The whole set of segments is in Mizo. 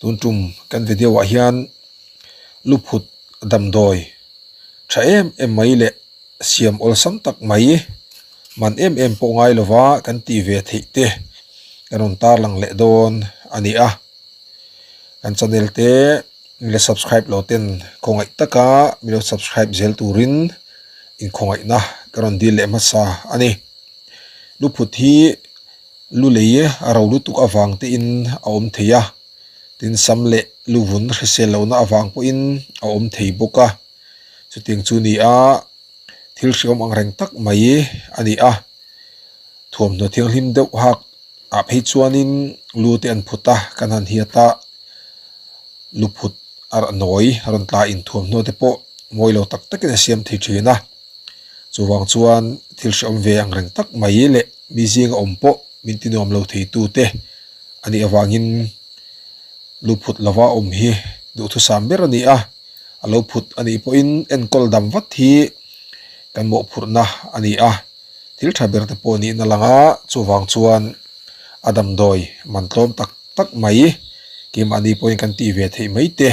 Tun tum kan video ah hian luphut damdawi tha em em mai leh siam awlsam tak mai man em em pawh ngai lova kan tih ve theih te kan rawn tarlang leh dawn a ni a. Kan channel te mila subscribe lo ten khawngaih taka milo subscribe zel turin inkhawngaihna ka rawn dil leh hmasa a ni. Luphut hi lu lei a ro lutuk avang te in a awm thei a, tin sam leh luvun hrisel lohna avang pawhin a awm thei bawk a, chutiang chu ni a thil hriawm ang reng tak mai a ni a, thuamhnaw thianghlim deuh hak ah phei chuanin lu te an phut a, kan han hiat a, lu phut a nawi a rawn tla in thuamhnaw te pawh mawi lo tak takin a siam thei thin a, chuvang chuan thil hreawm ve ang reng tak mai leh mi zinga awm pawh min ti nuam lo thei tu te a nih avangin lu phut lova awm hi duhthusam ber a ni a, a lo phut a nih pawhin enkawl dam vat hi kan mawhphurhna a ni a. Thil tha ber te pawh niin a lang a, chuvang chuan a damdawi man tlawm tak tak mai keimahni pawhin kan tih ve theih mai te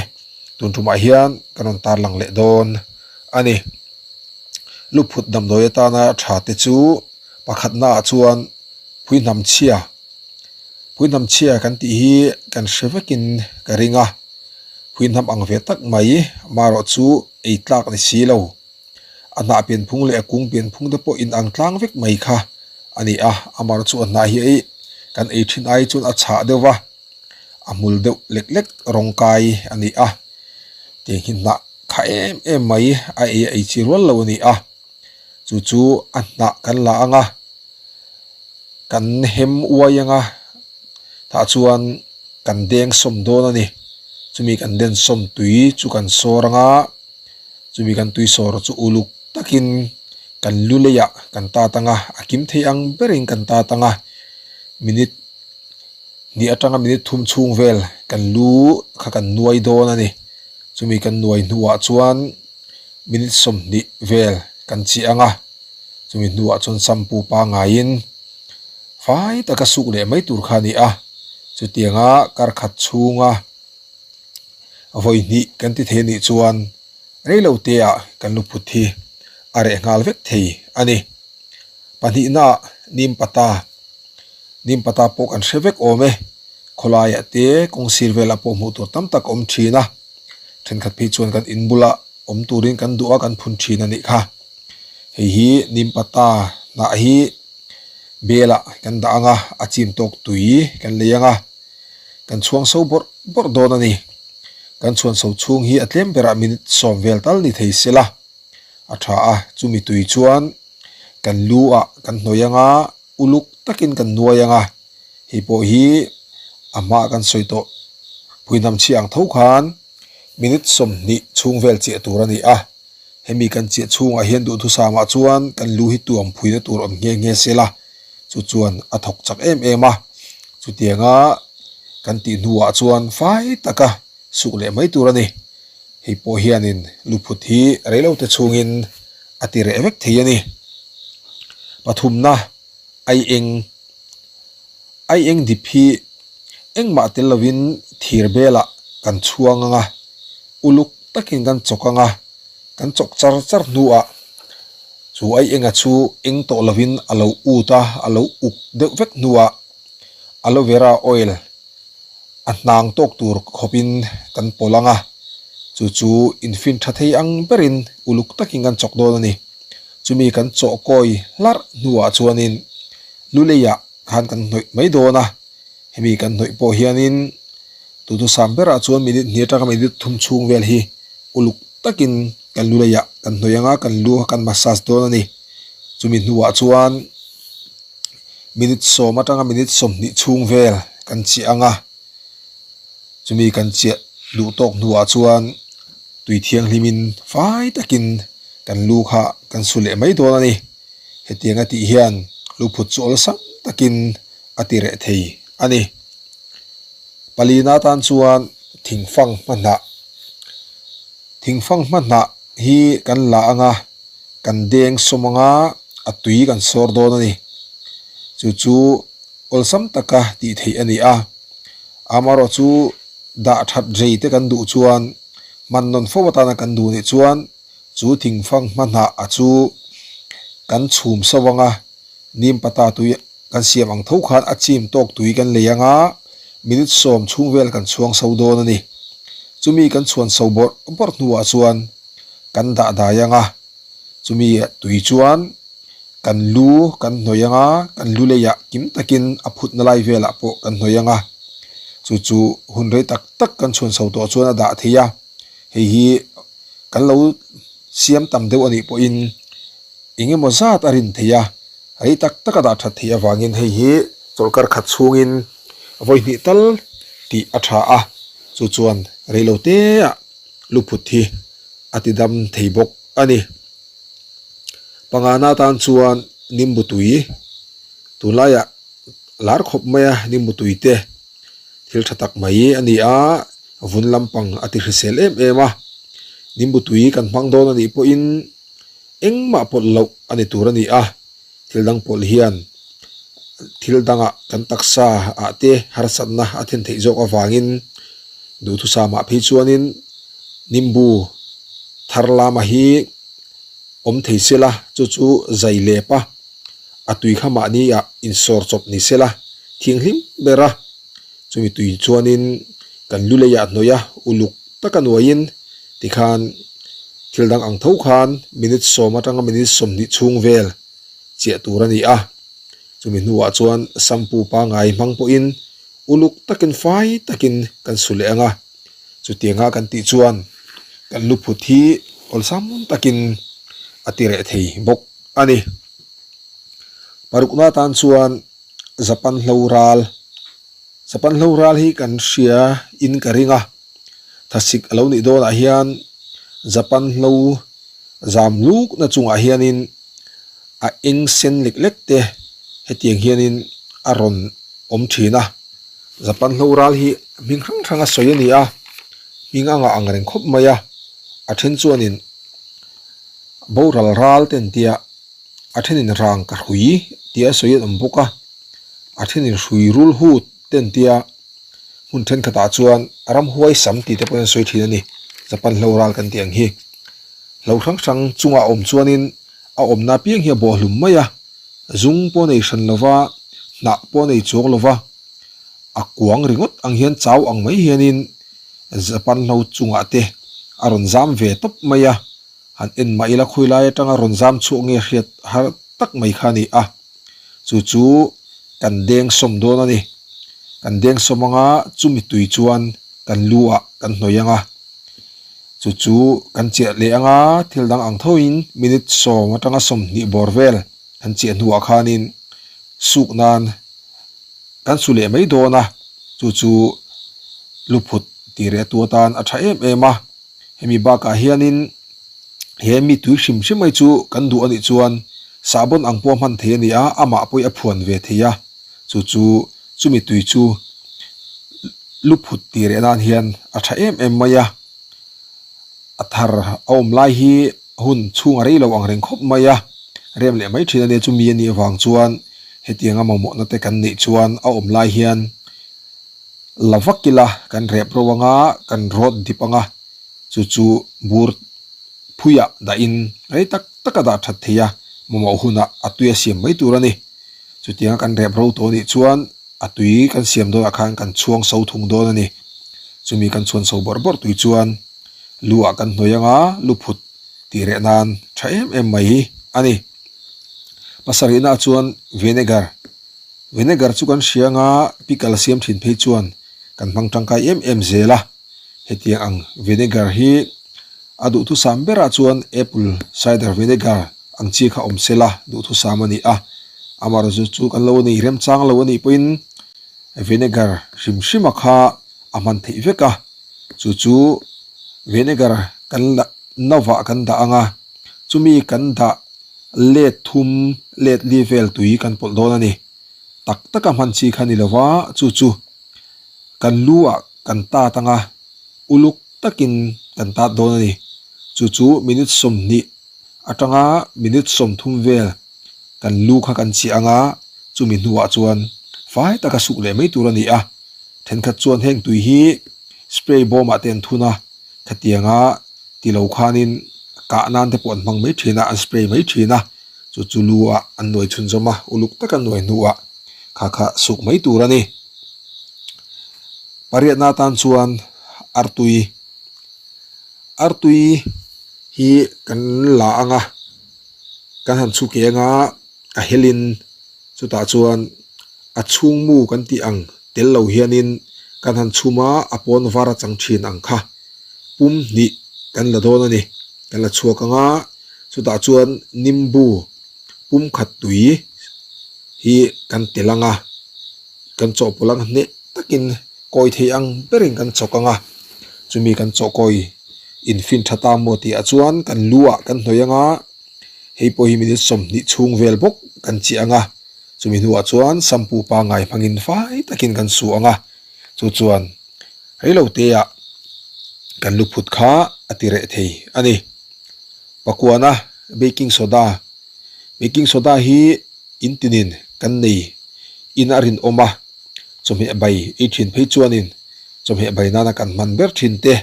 tun tumah hian kan rawn tarlang leh dawn a ni. Luphut damdawi atana tha te chu pakhatnaah chuan phuihnam chhia, phuihnam chhia kan tih hi kan hre vekin ka ring a, phuihnam ang ve tak mai marawh chu ei tlak ni si lo. A hnah pianphung leh a kung pianphung te pawh in ang tlang vek mai kha a ni a, amar chu a hnah hi ei kan ei thin ai chuan a chhah deuh va, a hmul deuh lek lek rawng kai a ni a, tiang hi hnah kha em em mai a ei a ei chi rual lo a ni a, chu chu a hnah kan la ang a, kan hem uai ang a, tah chuan kan deng sawm dawn a ni, chumi kan den sawm tui chu kan sawr ang a. Chumi kan tui sawr chu uluk takin kan lu leiah kan tat ang a, a kim thei ang berin kan tat ang a, minute hnih atanga minute thum chhung vel kan lu kha kan nuai dawn a ni. Chumi kan nuai hnuah chuan minute 20 vel kan chiah ang a, chumi hnuah chuan shampoo pangaiin fai taka suk leh mai tur kha a ni a, chutianga kar khat chhunga. Vawi hnih kan ti thei anih chuan reilo te ah kan lu phut hi a reh nghal vek thei a ni. Pahnihna ah nim pata, nim pata pawh kan hre vek awm e, khawlai ah te kawng sir vel ah pawh hmuh tur tam tak a awm thin a, thenkhat phei chuan kan in bulah awm turin kan duh a kan phun thin a nih kha. Hei hi nim pata hnah hi bel ah kan dah ang a, a chim tawk tui kan lei ang a. Kan chhuang so bawrh bawrh dawn a ni. Kan chhuan so chhung hi a tlem berah minute 10 vel tal ni thei se la. A tha a, chumi tui chuan kan lu ah kan hnawih ang a, uluk takin kan nuai ang a. Hei pawh hi a hma kan sawi tawh phuihnam chhia ang tho khan minute 20 chhung vel chiah tur a ni a. Hemi kan chiah chhungah hian duhthusamah chuan kan lu hi tuam phuina tur awm nghe nghe se la. Chu chuan a thawk chak em em a, chutianga kan tih hnuah chuan fai taka suk leh mai tur a ni. Hei pawh hianin luphut hi reilote chhungin a ti reh vek thei a ni. Pathumna, ai eng. Ai eng dip hi engmah tel lovin thir belah kan chhuang ang a, uluk takin kan chawk ang a, kan chawk char char hnuah chu ai enga chu eng tawh lovin a lo ut a, a lo uk deuh vek hnuah aloe vera oil a hnang tawk tur khawpin kan pawlh ang a, chu chu infin tha thei ang berin uluk takin kan chawk dawn a ni. Chumi kan chawh kawi hlarh hnuah chuanin lu leiah khan kan hnawih mai dawn a, hemi kan hnawih pawh hianin tutusam berah chuan minute hnih atanga minute thum chhung vel hi uluk takin kan lu leiah kan hnawih anga kan lu kan massage dawn a ni. Chumi hnuah chuan minute 10 atanga minute 20 chhung vel kan chiah anga, chumi kan chiah duh tawk hnuah chuan tui thianghlimin fai takin kan lu kha kan su leh mai dawn a ni. Hetiang a tih hian luphut chu awlsam takin a ti reh thei a ni. Palina tan chuan thingfang hmahnah Thingfang hmahnah hi kan la ang a, kan deng sawm ang a, a tui kan sawr dawn a ni. Chu chu awlsam taka tih theih a ni a, amaherawhchu. Dah that rei te kan duh chuan hman nawn fo atana kan duh nih chuan chu thingfang hma hnah a chu kan chhum sauh ang a, nimpata tui kan siam ang tho khan a chim tawk tui kan lei ang a, minute sawm chhung vel kan chhuang so dawn a ni. Chumi kan chhuan so bawrh bawrh hnuah chuan kan dah dai ang a, chumi tui chuan kan lu kan hnawih ang a, kan lu leiah kim takin a phutna lai velah pawh kan hnawih ang a, chu chu hun rei tak tak kan chhuan chho tawh chuan a dah thei a, hei hi kan lo siam tam deuh a nih pawhin eng emaw zat a rin thei a, rei tak tak a dah that theih avangin hei hi chawlhkar khat chhungin vawi hnih tal tih a tha a, chu chuan rei lo te ah luphut hi a ti dam thei bawk a ni. Pangana atan chuan nimbu tui tunlaiah lar khawp mai a nimbu tui te thil tha tak mai a ni a vun lampang a ti hrisel em em a nimbu tui kan hmang dawn a nih pawhin engmah pawlh loh a ni tur a ni a thil dang pawlh hian thil dangah kan taksa ah te harsatna a then theih zawk avangin duhthusam ah phei chuanin nimbu thar lama hi awm thei sela chu chu zai lep a a tui kha mahni ah insawr chawp ni sela thianghlim ber a chumi tui chuanin kan lu leiah hnawih a uluk taka nuaiin tikhan thil dang ang tho khan minute sawm atanga minute 20 chhung vel chiah tur a ni a chumi hnuah chuan shampoo pangngai hmang pawhin uluk takin fai takin kan su leh ang a chutianga kan tih chuan kan lu phut hi awlsam takin a ti reh thei bawk a ni. Parukna atan chuan Japan hlo ral Japan hlo ral hi kan hria in ka ring a thasik a lo nih dawnah hian Japan hlo zam lukna chungah hianin a eng sen lek lek te hetiang hianin a rawn awm thin a Japan hlo ral hi hming hrang hrang a sawi a ni a hming a ngah ang reng khawp mai a a then chuanin boral ral te an tia a thenin rang ka hrui tia sawi an awm bawk a a thenin hrui rul hut te an tia hmun thenkhatah chuan ramhuai sam tih te pawhin an sawi thin a ni Japan hlo ral kan tih ang hi hlo hrang hrang chungah a awm chuanin a awmna apiang hi a bawhhlum mai a zung pawh a nei hran lova hnah pawh a nei chuang lova a kuang ringawt ang hian chau ang mai hianin Japan hlo chungah te a rawn zam ve tawp mai a. Han en mah ila khawi lai atanga rawn zam chhuak nge hriat har tak mai kha a ni a, chu chu kan deng sawm dawn a ni. Kan deng sawm anga chumi tui chuan kan lu ah kan hnawih anga, chu chu kan chiah leh anga thil dang ang thoin minute 10 atanga 20 bawr vel kan chiah hnuah khanin suk nan kan su leh mai dawn a, chu chu luphut tih reh tu atan a tha em em a. Hemi bakah hianin he mi tui hrim hrim mai chu kan duh a nih chuan sahbawn ang pawh a hman thei a ni a, amah pawh hi a phuan ve thei a, chu chu chumi tui chu luphut tih reh nan hian a tha em em mai a, a thar a awm lai hi hun chhung a rei lo ang reng khawp mai a, rem leh mai thin a nia chumi a nih avang chuan hetianga mamawhna te kan neih chuan a awm lai hian La vak ila kan rep ro anga kan rawt dip anga chu chu bur phuiah dahin rei tak tak a dah that thei a, mamawh hunah a tui a siam mai tur a ni. Chutianga kan rep ro tawh anih chuan a tui kan siam dawnah khan kan chhuang so thung dawn a ni. Chumi kan chhuan so bawrh bawrh tui chuan lu ah kan hnawih anga lu phut tih reh nan tha em em mai a ni. Pasarihnaah chuan vinegar Vinegar chu kan hria anga pickle siam thin phei chuan kan hmang tangkai em em zel a, hetiang ang vinegar hi a duhthusam berah chuan apple cider vinegar ang chi kha awm sela duhthusam a ni a, amaherawhchu chu kan lo nei remchang lo a nih pawhin vinegar hrim hrima kha a hman theih vek a, chu chu vinegar kan la novah kan dah ang a, chumi kan dah let thum let li vel tui kan pawlh dawn a ni. Tak taka hman chi kha ni lova chu chu kan lu ah kan tat anga uluk takin kan tat dawn a ni. Chu chu minute 20 atanga minute 30 vel kan lu kha kan chiah anga chumi hnuah chuan fai taka suk leh mai tur a ni a. Thenkhat chuan heng tui hi. Spray bawmah te an thun a, khatianga ti lo khanin kah nan te pawh an hmang mai thin a, an spray mai thin a, chu chu lu ah an nuai chhunzawm a, uluk taka nuai hnuah kha kha suk mai tur a ni. Pariatna atan chuan artui, artui hi kan la ang a, kan han chhuk eng a, a helin chutah chuan a chhungmu kan tih ang tel lo hianin kan han chhum a, a pawn var a chang thin ang kha pum hnih kan la dawn a ni. Kan la chhuak ang a, chutah chuan nimbu pum khat tui hi kan tel ang a, kan chawhpawlh ang hneh takin kawi thei ang berin kan chawk ang a, chumi kan chawhkawi infin tha ta maw tih ah chuan kan lu ah kan hnawih ang a, hei pawh hi minute 20 chhung vel bawk kan chiah ang a, chumi hnuah chuan shampoo pangngai hmangin fai takin kan su ang a, chu chuan reilo te ah kan lu phut kha a ti reh thei a ni. Pakuana baking soda, baking soda hi in tinin kan nei in a rinawm a, chawhmeh bai ei thin phei chuanin chawhmeh bai nana kan hman ber thin te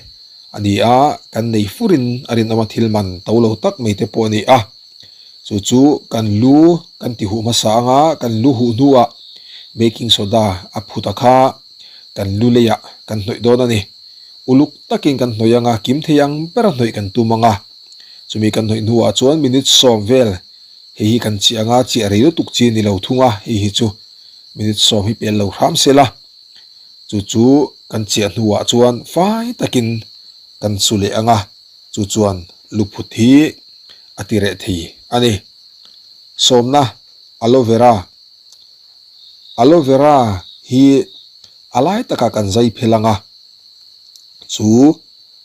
a ni a, kan nei furin a rinawm a thil man to lo tak mai te pawh a ni a, chu chu kan lu kan ti huh hmasa anga kan lu huh hnuah baking soda a phut a kha kan lu leiah kan hnawih dawn a ni, uluk takin kan hnawih anga kim thei ang bera hnawih kan tum anga chumi kan hnawih hnuah chuan minute 10 vel hei hi kan chiah anga chiah rei lutuk chi a ni lo thung a, hei hi chu. Minute 10 hi pel lo hram se la, chu chu kan chiah hnuah chuan fai takin kan su leh ang a, chu chuan luphut hi a ti reh thei a ni. Sawmna, Aloe vera Aloe vera hi a lai takah kan zai phel ang a, chu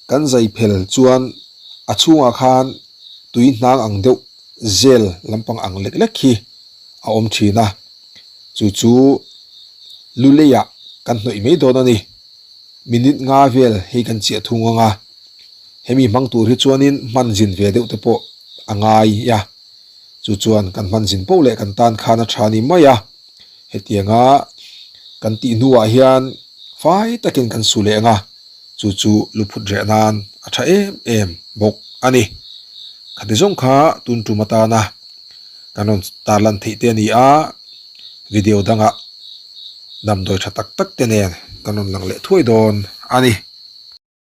kan zai phel chuan a chhungah khan tui hnang ang deuh zel lampang ang lek lek hi a awm thin a, chu chu lu leiah kan hnawih mai dawn a ni. Minute nga vel hei kan chiah thung ang a, hemi hmang tur hi chuanin hman zin ve deuh te pawh a ngai a, chu chuan kan hman zin poh leh kan tan khan a tha ni mai a, hetianga kan tih hnuah hian fai takin kan su leh ang a, chu chu lu phut reh nan a tha em em bawk a ni. Khati zawng kha tun tum atana kan rawn tarlan theih te a ni a, video dangah damdawi tha tak tak te nen kan rawn lang leh thuai dawn a ni.